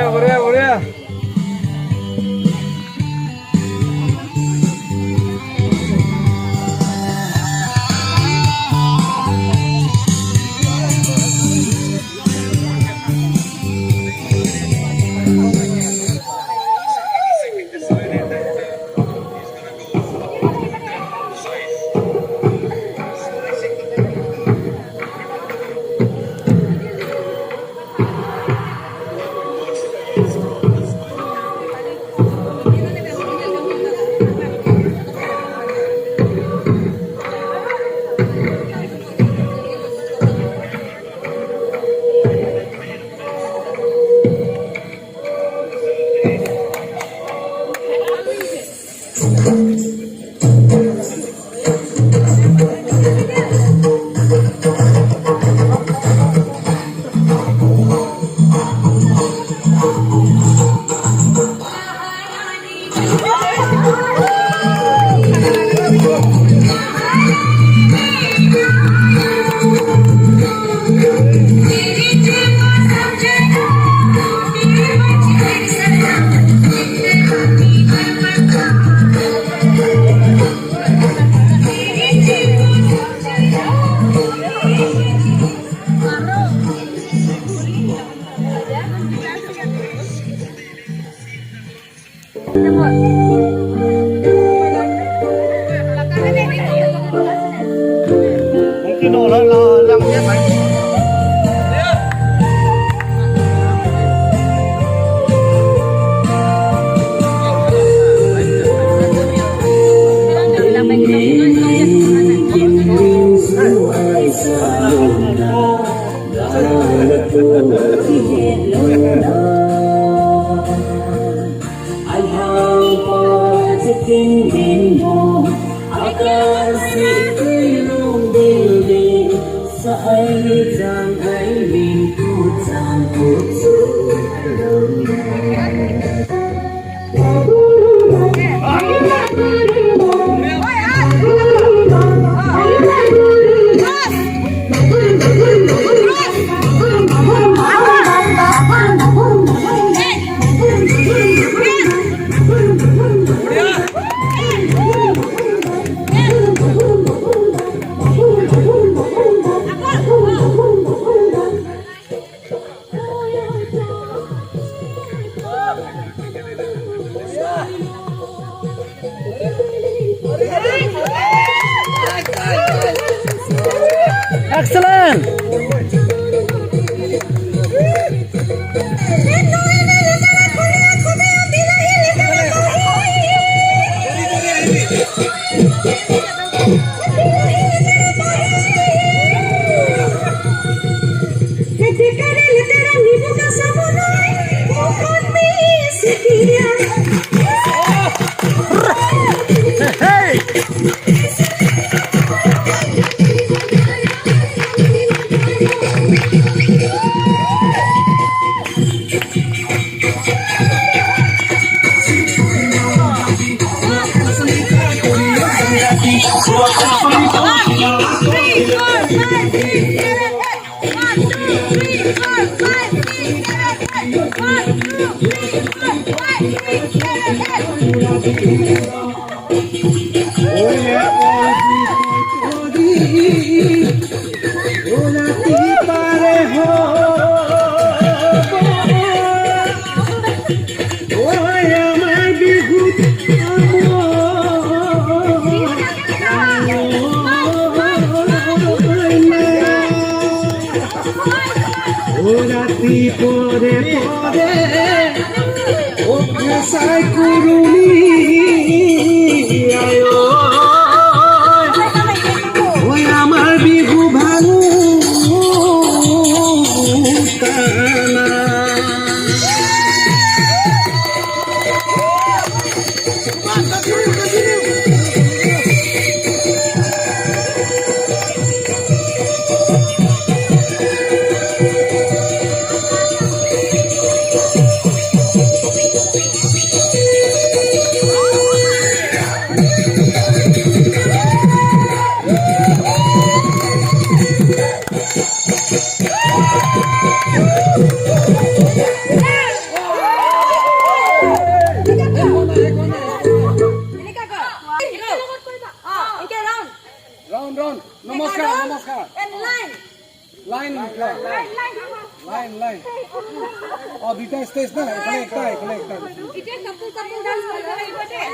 বঢ়িয়া বঢ়িয়া বঢ়িয়া। Excellent. ডেকাৰে লেতেৰা নিবুকা চাবলৈ মুখত মিচিকিয়া। Hey! Three, four, five, six, seven, eight. One, two, three, four, five, six, seven, eight. One, two, three, four, five, six, seven, eight. পাৰে আমাৰ বিহুত। ৰাতি পৰে পৰে চাই কুৰুমি আয়, ঐ আমাৰ বিহু ভাঙো টানা। এনেকা কৰ। এনেকে round. Round round. নমস্কাৰ, নমস্কাৰ। And line. Line line line. অ, দুইটা ষ্টেজ না, এফালে একটা, এফালে একটা। এতিয়া couple couple dance কৰিব লাগিব দেই।